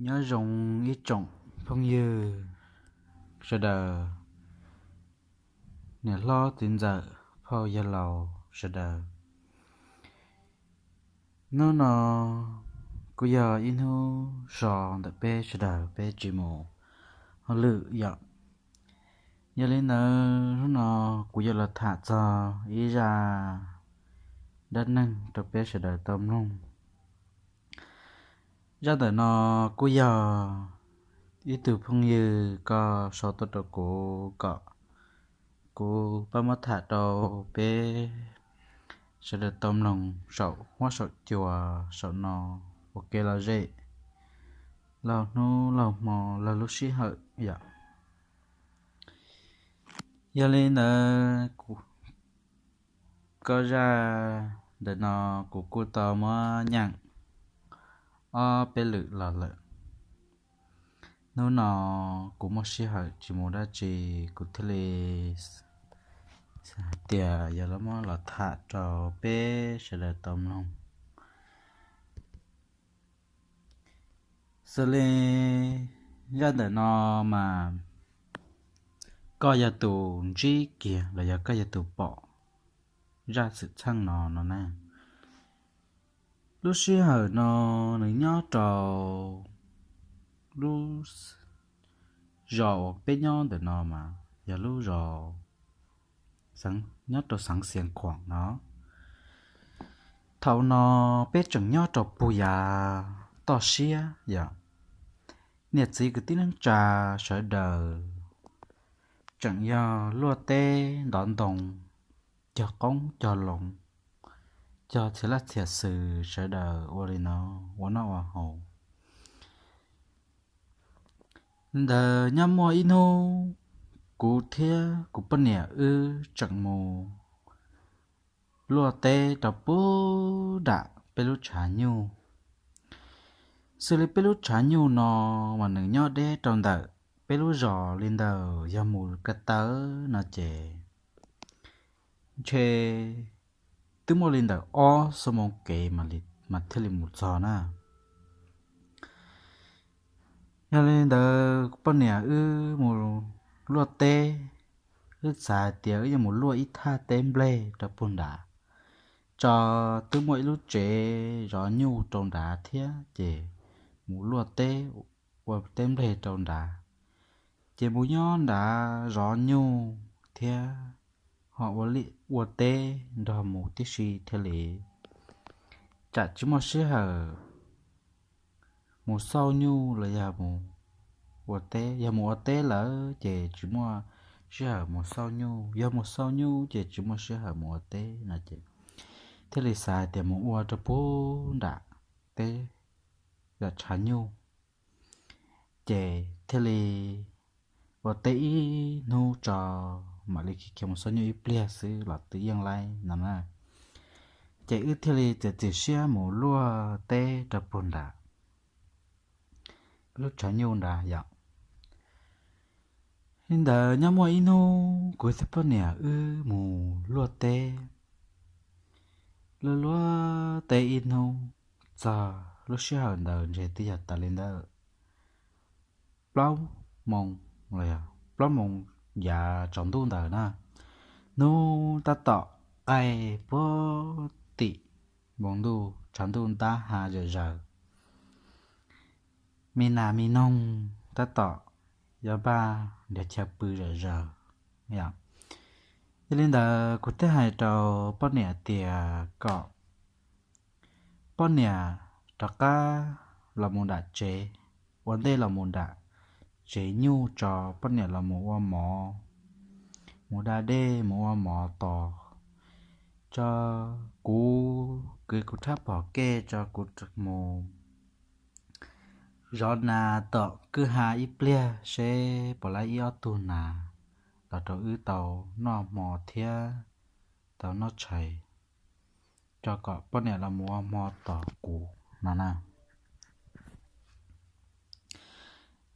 Nyob zoo ib tsoom phooj ywg sawv daws, niam hlob txiv ntxawm phauj yawg laus sawv daws. Hnub no kuj yog ib hnub so ntawm peb sawv daws peb tsis mus hauj lwm yom. Yog li ntawd hnub no kuv yuav los tham txog ib zaj dab neeg rau peb sawv daws tau mloog. Zaj ntawm no kuj yog ib tug phooj ywg koj sau tuaj rau kuv kom kuv pab muab tham rau peb sawv daws tau mloog saum huab saum cua saum no ua kev lom zem laug hnub laug hmo laug lub sij hawm yom. Yog li ntawd, koj zaj ntawm no kuv kuj tau muab nyeem ob peb lwm los lawm. Hnub no kuv muaj sij hawm tsis mus dab tsi, kuv thiaj li hais tias yog los muab los tham rau peb sawv daws tau mloog. Xws li zaj ntawm no mas koj yog tus ntsib kiag los yog koj yog tus pom zaj xwm txheej no no na. Lub sij hawm no nws nyob rau lub zos uas peb nyob ntawm no mas yog lub zos nyob rau xeev Xiav Khuam no. Thaum no peb tseem nyob rau puag yav toj siab yom. Niam txiv kwv tij neej tsa sawv daws tseem yog luaj teb ntov ntoo, cog qoob cog loo, cog txhia laj txhia xwm sawv daws ua li no ua noj ua haus. Ntawd nyob muaj ib hnub kuv thiab kuv poj niam wb tseem mus luaj teb rau puag nram peb lub tshav nyuj. Xws li peb lub tshav nyuj no mas nws nyob deb rau ntawm peb lub zos li ntawm yog mus ko taw no ces ntshe twb muaj li ntawm ob xuab moos kev mas thiaj li mus txog na. Yog li ntawd poj niam wb mus luaj teb, wb xav hais tias wb yuav mus luaj ib thaj teb nplej rau puag nrad, tso twb muaj ib lub tsev zov nyuj rau nrad thiab ces mus luaj teb ua teb nplej rau nrad, ces mus nyob nrad zov nyuj thiab ho ua teb nrog mus tib si thiaj li tsam tsis muaj sij hawm mus xauj nyuj los yog mus ua teb. Yog mus ua teb lawm ces tsis muaj sij hawm mus xauj nyuj, yog mus xauj nyuj ces tsis muaj sij hawm mus ua teb no ces thiaj li xav hais tias mus ua rau puag nram teb, nram tshav nyuj, ces thiaj li ua teb ib hnub tso mam li khiav mus xauj nyuj ib pliag xwb los twb yeej laib no na. Ces wb thiaj li txiav txim siab mus luaj teb rau puag nram lub tshav nyuj nrad yom. Li ntawd nyob muaj ib hnub kuv thiab poj niam wb mus luaj teb, luaj luaj teb ib hnub txog lub sij hawm ntawd ntshe twb yog tas li ntawd plaub moos, plaub moos yav tsaus ntuj ntawd na. Hnub tab tom qaij puag tim npoo ntuj, tshav ntuj ntab ha zom zaws, me nas me noog tab tom yuav npaj nrhiav chaw pw zom zaws. Yog li ntawd kuv thiaj hais rau poj niam tias kom poj niam rov qab los mus nram tsev, ua ntej los mus nram tsev nyuj tso, poj niam los mus ua mov, mus da dej mus ua mov tos, tso kuv kwv kuv rab phom kej tso kuv mus zov nas tom kwj ha ib pliag seb puas laib ib ob tug nas los rau wb tau noj hmo thiab tau noj tshais, tso kom poj niam los mus ua hmo tos kuv no na.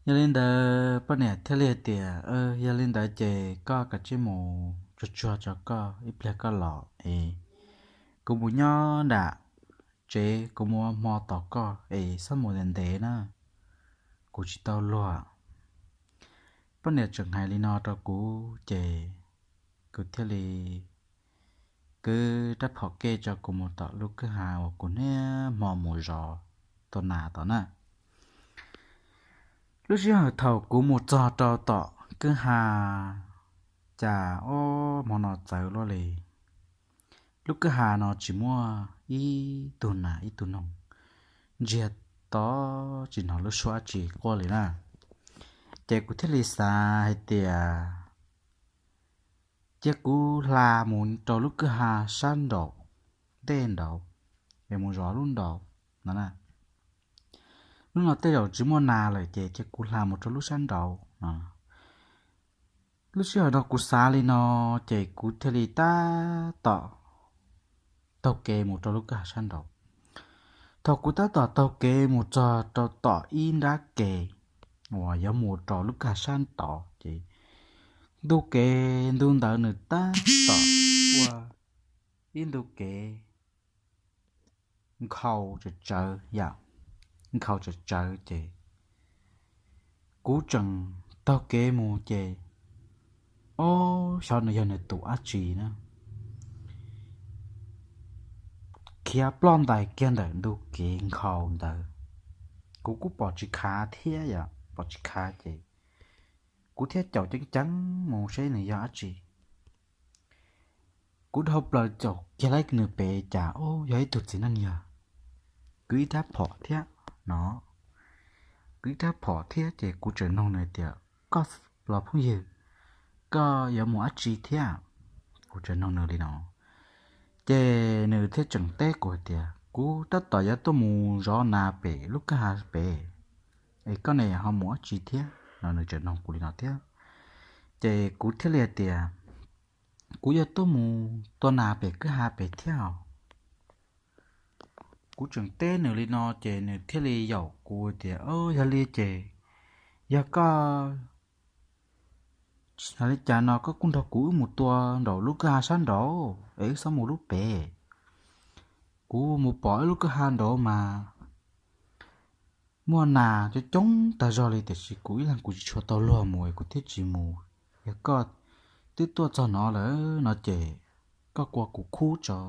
Yog li ntawd poj niam thiaj li tias, Yog li ntawd ces koj kav tsij mus tsuag tsuag tso, koj ib pliag koj los es kuv mus nyob nram tsev, kuv mus ua hmo tos koj es xob mus ntev ntev na. kuv tsis tau luag. Poj niam tseem hais li no rau kuv ces kuv thiaj li kwv rab phom kej tso kuv mus tom lub kwj ha uas kuv niaj hmo mus zov tua nas tom na. Lub sij hawm thaum kuv mus txog rau tom kwj ha, cas ob hmo no txawv luaj li. Lub kwj ha no tsis muaj ib tug nas ib tug noog, ntsiag to, tsis hnov lub suab dab tsi quaj li na. Ces kuv thiaj li xav hais tias cia kuv hla mus rau lub kwj ha sab nraum ntej nraud, es mus zov lub nraud no na. Lub no tej zaum tsis muaj nas lawm ces cia kuv hla mus rau lub sab nraud no. Lub sij hawm no kuv xav li no, ces kuv thiaj li tab tom taug kev mus rau lub kwj ha sab nraud. Thaum kuv tab tom taug kev mus txog rau tom ib nrab kev uas yuav mus rau lub kwj ha sab tod ces ntu kev ntu ntawd nws tab tom ua ib ntu kev nkhaus tsawv tsawv yam, nkhaus tsawv tsawv ces kuv tseem taug kev mus ces, ob, xyov nws yog nws tus dab tsi na, khiav ploj ntais kiag ntawm ntu kev nkhaus ntawd. Kuv kuj pom tsis khav thiab yom, pom tsis khav ces kuv thiaj caum ceev ceev mus seb nws yog dab tsi. Kuv dhau plaws caum kiag laib nws pem cas, ob, yog ib tug txiv neej yog, kwv ib rab phom thiab no. Kwv ib rab phom thiab ces kuv tseem nug nws tias, koj los phooj ywg, koj yuav mus dab tsi thiab? Kuv tseem nug nws li no. Ces nws thiaj tseem teb kuv hais tias, kuv tab tom yuav tuaj mus zov nas pem lub kwj ha pem, es koj ne ho mus dab tsi thiab no? Nws tseem nug kuv li no thiab. Ces kuv thiaj li hais tias, kuv yuav tuaj mus tua nas pem kwj ha pem thiab os. Kuv tseem teb nws li no ces nws thiaj li yaum kuv tias, yog li ces, yog koj, yog li cas no koj kuj nrog kuv wb mus tua nraum lub kwj ha sab nraud es wb txhob mus lub pem. Kuv mus pom wb lub kwj ha nraud mas muaj nas coob coob tag zog li, tiam sis kuv ib leeg kuv tsis tshua tau luag mus es kuv thiaj tsis mus. Yog koj twb tuaj txog no lawm no ces koj kua kuv khub tso,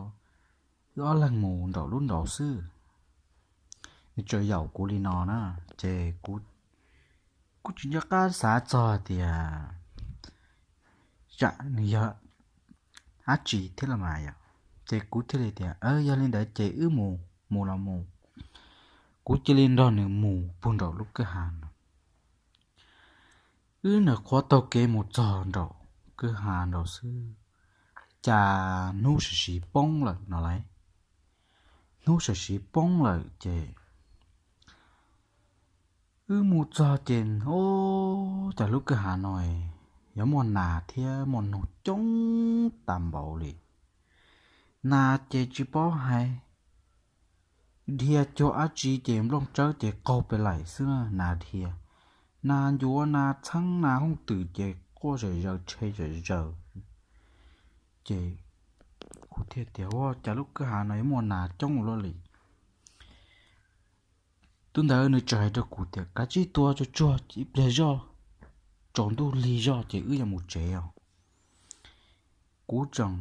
wb ob leeg mus nraum lub nraud xwb. Nws tseem yaum kuv li no na, ces kuv kuj tsis nco qab xav txog tias tsam nws yog dab tsi thiab los mas yom. Ces kuv thiaj li tias, yog li ntawd ces wb mus, mus los mus. Kuv cia li nrog nws mus puag nraum lub kwj ha no. Wb nyuam qhuav taug kev mus txog nraum kwj ha nraud xwb, cas hnub sim sim poob lawm no lauj. Hnub sim sim poob lawm ces wb mus txog ces, ob, cas lub kwj ha no yuav muaj nas thiab muaj noog coob tas npaum li. Nas ces tsis paub hais, dhia cuag dab tsi ces nplooj tsawb ces qaug pes laim xwb na, nas dhia. Nas ncuav nas txheeb nas hooj twm ces quaj zom zaws rhe zom zaws. Ces kuv thiaj tias, ua cas lub kwj ha no yuav muaj nas coob ua luaj li. Tus ntawd nws tseem hais rau kuv tias, kav tsij tua tsuag tsuag ib pliag zoj, tsaus ntuj lig zog ces wb yuav mus tsev os. Kuv tseem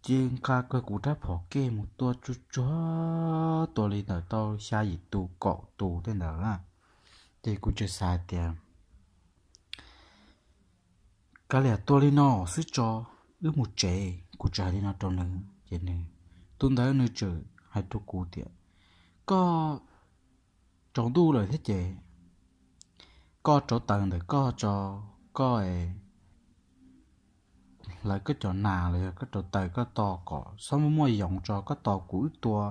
cia nqa kiag kuv rab phom kej mus tua tsuag tsuag, tua li ntawm tau xya yim tus kaum tus tej ntawd na. Ces kuv tseem xav tias, kav liam tua li no xwb tso, wb mus tsev. Kuv tseem hais li no rau nws ces nws, tus ntawd nws tseem hais rau kuv tias, koj, tsaus ntuj lawm thiab ces koj rauv taws ntawm koj tso, koj hlawv koj cov nas los yog koj rauv taws koj to kom txhob muaj muaj yoov tso, koj tos kuv wb tua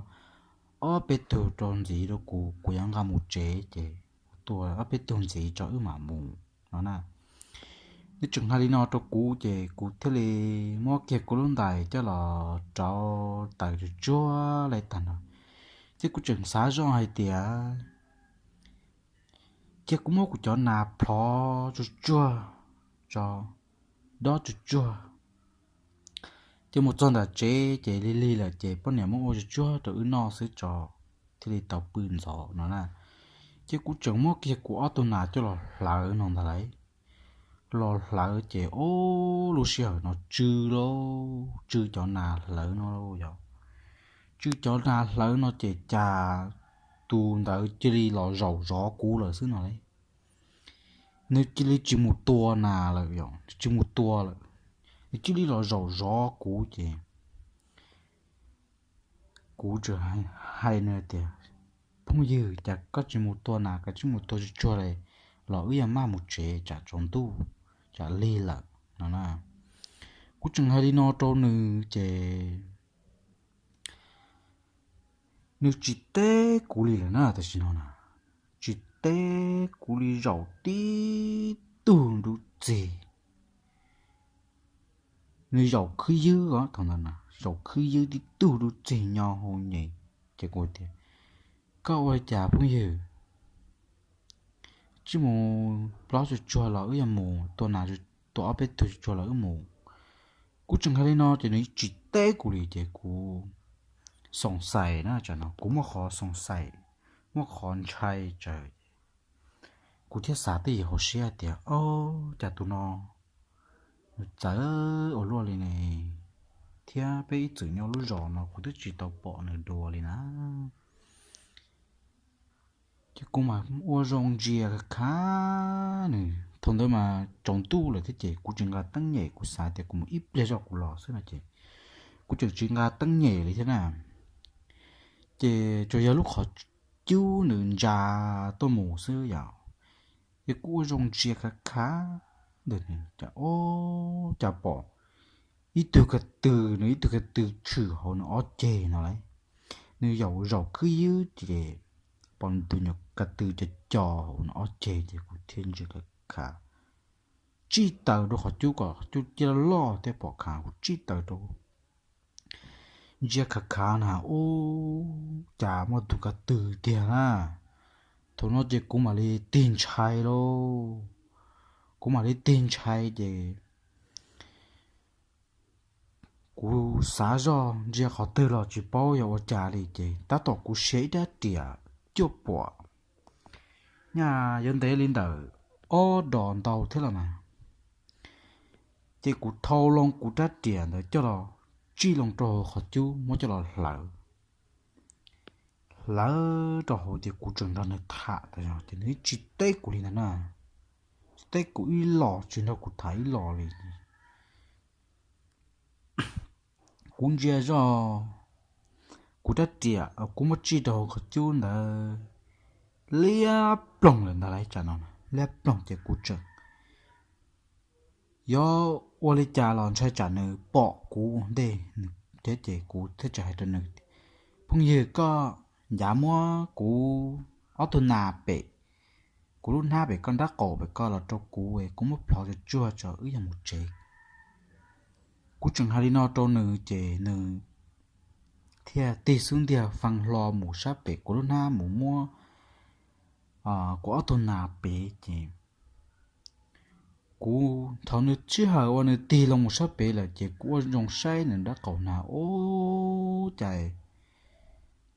ob peb tug rau ntxiv rau kuv, kuv yuav nqa mus tsev ces kuv tua ob peb tug ntxiv tso wb mam mus no na. Nws tseem hais li no rau kuv ces kuv thiaj li muab kiag kuv lub ntais coj los rauv taws tsuag tsuag li tag no. Ces kuv tseem xav zoj hais tias, cia kuv muab kuv cov nas plhov tsuag tsuag tso, dob tsuag tsuag. Ces mus txog ntawm tsev ces lig lig lawm ces poj niam muab ua tsuag tsuag rau wb noj xwb tso, thiaj li tau pw ntxov no na. Ces kuv tseem muab kiag kuv ob tug nas coj los hlawv no ntag lauj. Los hlawv ces ob lub sij hawm no tsw lauj, tsw cov nas hlawv no yog, tsw cov nas hlawv no ces cas tus ntawd cia li los zaum zov kuv lawm xwb no lauj. Nws cia li tsis mus tua nas lawm yog, tsis mus tua lawm, nws cia li los zaum zov kuv ces kuv tseem hais nws tias, phooj ywg, cas koj tsis mus tua nas, koj tsis mus tua tsuag tsuag li los wb yuav maj mus tsev tsam tsaus ntuj, tsam lig lawm no na. Kuv tseem hais li no rau nws ces nws tsis teb kuv li lawm na, tam sim no na, tsis teb kuv li, zaum tib tug nruv txig. Nws zaum khwb ywb os, thaum ntawd zaum khwb ywb tib tug nruv txig nyo hau nyem. Ces kuv tias, koj ua li cas phooj ywg, tsis mus plob tsuag tsuag los wb yuav mus tua nas, tua ob peb tug tsuag tsuag los wb mus. Kuv tseem hais li no ces nws tsis teb kuv li ces kuv xoom xais na, tsam no kuv muaj qhov xoom xais, muaj qhov ntshai tsawv. Kuv thiaj xav twj ywm hauv siab tias, o, cas tus no nws txawv ua luaj li ne, thiab peb ib txwm nyob lub zos no kuv twb tsis tau pom nws dua li na. Ces kuv mam ua zoo ntsia khav khav nws, thaum ntawd mas tsaus ntuj lawm thiab ces kuv tsis nqa teeb nyem, kuv xav tias kuv mus ib pliag zoj kuv los xwb no ces kuv tseem tsis nqa teeb nyem li thiab na. Ces tsuas yog lub qhov cub nws ntsa tuaj mus xwb yom. Ces kuv ua zoo ntsia khav khav ntawm nws cas, o, cas pom ib tug ka tw, nws ib tug ka tw tshwm hauv nws ob ceg no lauj. Nws zaum zaum khwb ywb ces pom nws tus nyuam ka tw co co hauv nws ob ceg ces kuv thiaj ntsia khav khav, tsij taws rau qhov cub kom qhov cub cia loj thiab pom khav, kuv tsij taws rau ntsia khav khav na, ub, cas muaj tus ka tw tiag na. Thaum no ces kuv mam li tig ntshai lauj, kuv mam li tig ntshai ces kuv xav zoj ntsia qhov twg los tsis paub yog ua cas li ces tab tom kuv siav ib rab riam cuaj puam, nyaj yuav ntev li ntawm ob dos ntau thiab los mas. Ces kuv thau loo kuv rab riam ntawd coj los tsij loo rau hauv qhov cub muab coj los hlawv, hlawv rau hauv ces kuv tseem nrog nws tham tas zog ces nws tsis teb kuv li ntag na, tsis teb kuv ib los, tsis nrog kuv tham ib los li. Kuv ntsia zoj kuv rab riam kuv muab tsij rau hauv qhov cub ntawd liab ploog lawm ntag lauj, tsam no liab ploog ces kuv tseem yuav ua li cas los ntshai tsam nws pom kuv ntej thiab ces kuv thiaj tseem hais rau nws, phooj ywg, koj ncav muab kuv ob tug nas pem kuv lub hnab pem koj nrab qaum pem koj los rau kuv, kuv muab plhov tsuag tsuag tso wb yuav mus tsev. Kuv tseem hais li no rau nws ces nws thiaj tig xub ntiag fee hlo mus sab pem kuv lub hnab mus muab kuv ob tug nas pem ces kuv, thaum nws sij hawm uas nws tig loo mus sab pem lawm ces kuv ua zoo saib nws nrab qaum na, ub, cas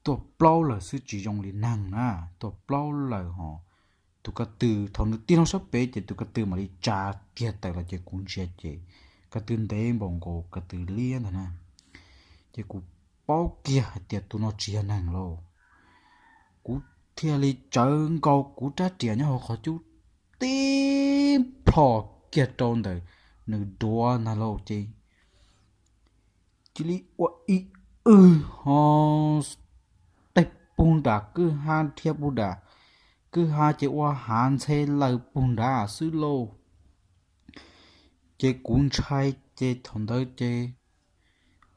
tuaj plaub lawm xwb tsis zoo li neeg na, tuaj plaub lawm ho. Tus ko tw, thaum nws tig loo sab pem ces tus ko tw mam li tsa kiag tawm los ces kuv ntsia ces ko tw ntev npaum nkaus ko tw liab ntag na. Ces kuv paub kiag hais tias tus no tsis yog neeg lauj. Kuv thiaj li tsawv nkaus kuv rab riam nyob hauv qhov cub tib plho kiag rau ntawm nws duav ntag lauj ces cia li ua ib wb ho tej pug nram kwj ha dhia pug nram kwj ha ces ua hav ntxhe laws pug nrad xwb lauj. Ces kuv ntshai ces thaum ntawd ces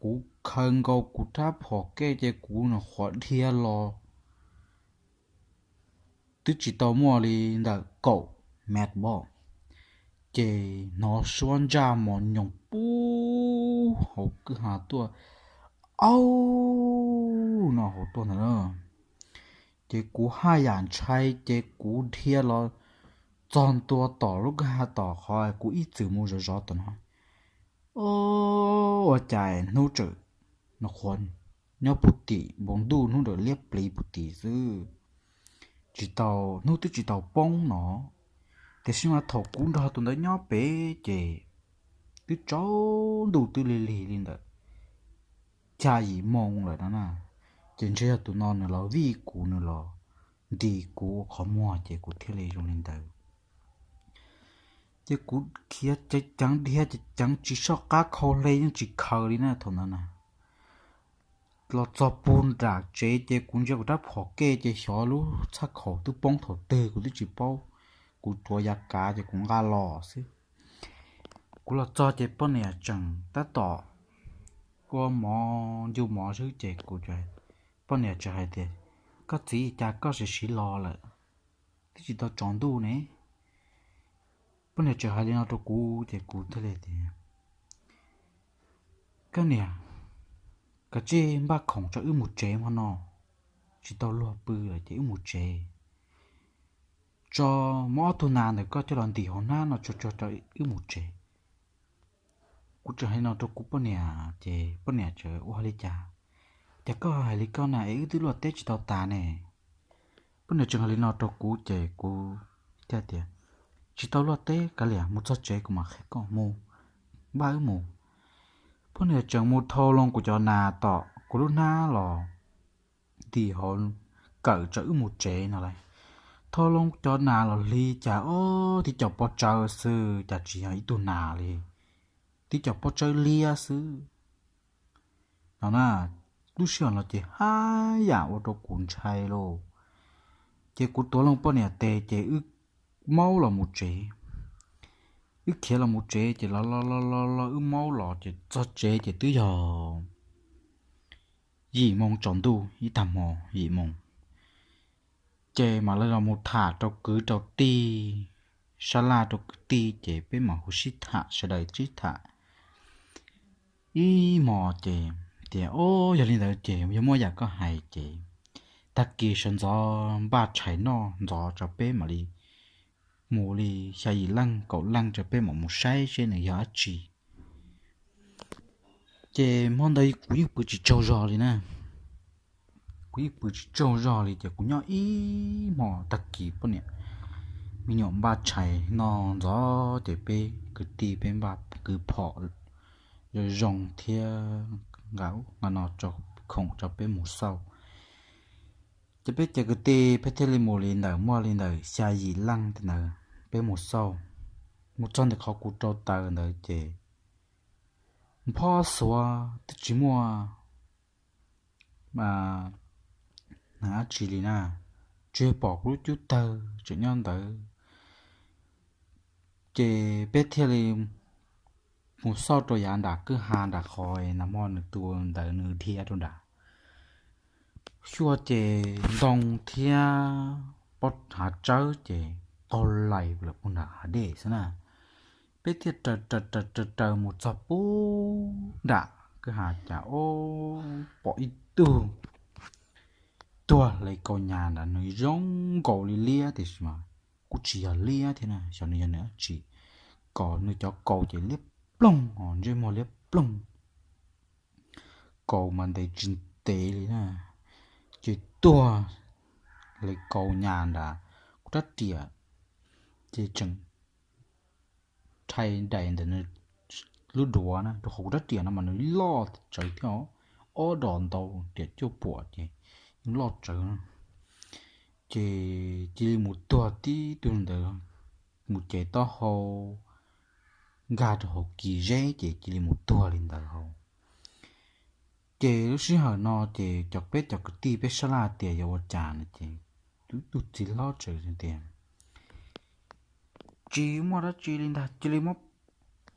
kuv khaws nkaus kuv rab phom kej ces kuv nyuam qhuav dhia los twb tsis tau muaj li ntawm kaum mev npoj, ces hnov suab ntsaj mos nyoos pub hauv kwj ha tuaj, aub, no hauv tuaj ntag na. Ces kuv haj yam ntshai ces kuv dhia los txog ntua tom lub kwj ha tom qhov kuv ib txwm mus zov zov tom no. Ua cas hnub tseem nyuam qhuav nyob puv tim npoo ntuj, hnub ntawd liab pliv puv tim xwb. tsis tau, hnub twb tsis tau poob no, tiam sis mas thaum kuv nrog tus ntawd nyob pem ces twb tsaus ntuj twb lig lig li ntawd xya yim moo lawm no na, ces ntshe yog tus no nws los vij kuv, nws los nti kuv ua qhov muag ces kuv thiaj li zoo li ntawd. Ces kuv khiav ceev dhia ces ceev tsis soj qab, khau hle yeej tsis khaws li na thaum ntawd na. Los txog puag nram tsev ces kuv ntsia kuv rab phom kev ces xyov lub txhaj khaum twb poob thaum twg kuv twb tsis paub. Kuv tsuav yav kav ces kuv nqa los xwb. Kuv los txog ces poj niam tseem tab tom ua mov ncu mov xwb ces kuv, poj niam tseem hais tias, koj txiv, cas koj siv siv los lawm, twb tsis tau tsaus ntuj ne. Poj niam tseem hais li no rau kuv ces kuv thiaj li tias, koj niam, koj cia li npaj khoom tso wb mus tsev hmo no, tsis tau luag pw lawm ces wb mus tsev. Tso muab ob tug nas ntawm koj coj los ntim hauv hnab no tso tso wb mus tsev. Kuv tseem hais li no rau kuv poj niam ces poj niam tseem ua li cas, ces koj hais li koj na es wb twb luaj teb tsis tau tas ne. Poj niam tseem hais li no rau kuv ces kuv thiaj tias, tsis tau luaj teb kav liam, mus txog tsev kuv mam qhia koj, mus, npaj wb mus. Poj niam tseem mus thau loo kuv cov nas tom kuv lub hnab los ntim hauv, kawm tso wb mus tsev no lauj. Thau loo cov nas los hliv cas ob tib co pob tsawb xwb, cas tsis yog ib tug nas li, tib co pob tsawb liab xwb no na. Lub sij hawm no ces haj yam ua rau kuv ntshai lauj. Ces kuv tuav loo poj niam tes ces wb maub los mus tsev. Wb khiav los mus tsev ces los los los los los wb maub los ces txog tsev ces twb yog yim moo tsaus ntuj ib tag hmo, yim moo. Ces mam li los mus tham rau kwv rau tij, sab laj rau kwv tij ces peb mam hu sib tham, sawv daws sib tham ib hmo ces tias, o, yog li ntawd ces yog muaj yam koj hais ces tag kis sawv ntxov npaj tshais noj ntxov tso peb mam li mus li xya yim leej kaum leej tso peb mam mus saib seb nws yog dab tsi. Ces hmo ntawd kuv yeej pw tsis tsaug zog li na. Kuv yeej pw tsis tsaug zog li ces kuv nyob ib hmo tag kis poj niam me nyuam npaj tshais noj ntxov ces peb kwv tij peb npaj kwv phom zoo zoo thiab nqa nqa no tso khoom tso peb mus xauj. Ces peb cov kwv tij peb thiaj li mus li ntawm muaj li ntawm xya yim leej ntawd peb mus xauj. Mus txog ntawm qhov kuv rau taws ntawd ces nphob xuav twb tsis muaj dab tsi li na, tsuas pom kuv lub cub tawg tseem nyob ntawd. Ces peb thiaj li mus xauj rau yav nram kwj ha nram qhov nag hmo nws tus ntawd nws dhia rau nram xyuas ces ntoo thiab pob hav tsawb ces qaug lais lawm puag nram hav dej xwb na. Peb thiaj raws raws raws raws mus txog puag nram kwj ha cas o, pom ib tug tuag hle kaus nyas nrad, nws zoo nkaus li liab tiam sis mas kuj tsis yog liab thiab na, xyov nws yog nws dab tsi. Kaus, nws cov kaus ces liab ploog os, ntsej muag liab ploog, kaus mas ntev tsis ntev li na. Ces tuag hle kaus nyas nrad, kuv rab riam ces tseem rhais daim ntawm nws lub duav na, rau qhov kuv rab riam no mas nws loj tsawv thiab, ob dos ntau riam cuaj puam ces yeej loj tsawv. Ces cia li mus tuag tib tug ntawd, mus cev taub hau nkag rau hauv kis zeb ces cia li mus tuag li ntawd hauv. Ces lub sij hawm no ces cov, peb cov kwv tij peb sab laj tias yuav ua cas no ces tus txiv hlob txawm tias, tsis muaj dab tsi li ntag, cia li muab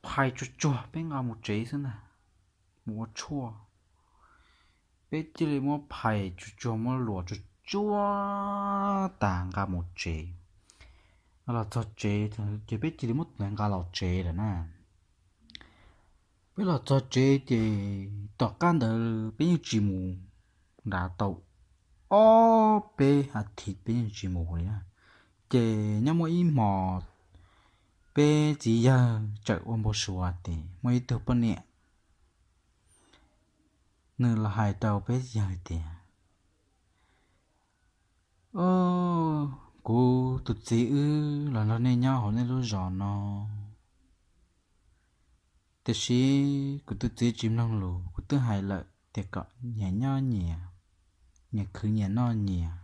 phais tsuag tsuag peb nqa mus tsev xwb ntag, mus ua tshuaj. Peb cia li muab phais tsuag tsuag, muab luam tsuag tsuag tas nqa mus tsev. Los txog tsev ces peb cia li muab nqa los tsev lawm na. Peb los txog tsev ces tom qab ntawd peb yeej tsis mus nrad tau ob peb as thiv peb yeej tsis mus li na. Ces nyob muaj ib hmos peb txiv yawg txawm ua npau suav tias muaj ib tug poj niam nws los hais rau peb txiv yawg tias, o, Tus txiv wb los nrog nej nyob hauv nej lub zos no, tiam sis kuv tus txiv tsis mloog lus. Kuv twb hais lawm tias kom nyias nyob nyias, nyias khwv nyias noj nyias,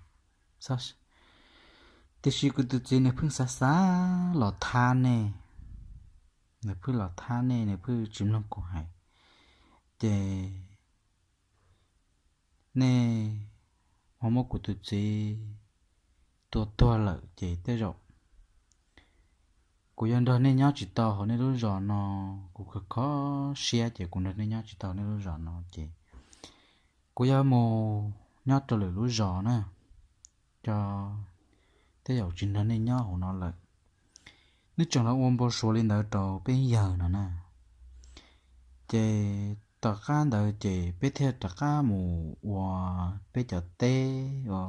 tiam sis kuv tus txiv nws pheej xav xav los thab nej, nws pheej los thab nej, nws pheej tsis mloog kuv hais. Ces nej ho muab kuv tus txiv tua tuag lawm ces tej zaum kuv yuav nrog nej nyob tsis tau hauv nej lub zos no. Kuv kho kho siab ces kuv nrog nej nyob tsis tau hauv nej lub zos no ces kuv yuav mus nyob rau lwm lub zos na, ces tej zaum tsis nrog nej nyob hauv no lawm. Nws tseem los ua npau suav li ntawd rau peb yawg no na. Ces tom qab ntawd ces peb thiaj rov qab mus ua peb cov teb, ua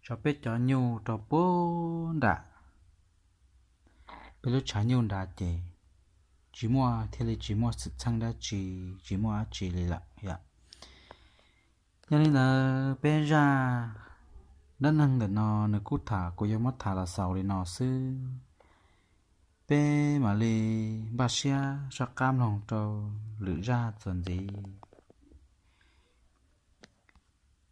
tso peb cov nyuj rau puag nram peb lub tshav nyuj nrad ces tsis muaj, thiaj li tsis muaj xwm txheej dab tsi, tsis muaj dab tsi li lawm yom. Yog li ntawd peb zaj dab neeg ntawm no nws kuj tham, kuv yuav muab tham los xaus li no xwb. Peb mam li npaj siab soj qab mloog rau lwm zaj txuas ntxiv.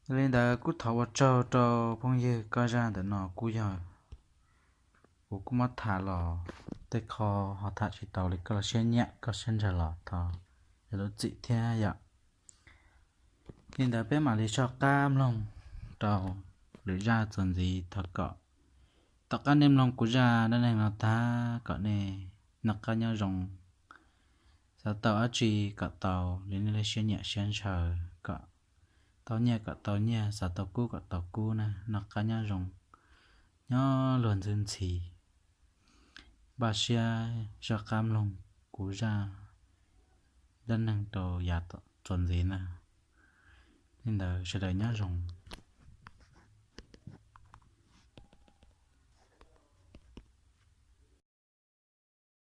Yog li ntawd kuj thov ua tsaug rau phooj ywg, koj zaj ntawm no kuj yog kuv kuj muab tham los tej qho ho tham tsis tau li, koj los siab nyiam koj siab ntsawg los thov zam lub txim thiab yom. Li ntawd peb mam li soj qab mloog rau lwm zaj txuas ntxiv. Thov kom tom qab nej mloog kuv zaj dab neeg no tag kom nej noj qab nyob zoo, xav tau dab tsi kom tau li nej lub siab nyiam siab ntshaw, kom tau nyiaj kom tau nyiaj, xav tau kub kom tau kub na, noj qab nyob zoo, nyob luag ntxwb ntxhi. Npaj siab soj qab mloog kuv zaj dab neeg rau yav txuas ntxiv na. Li ntawd sawv daws nyob zoo.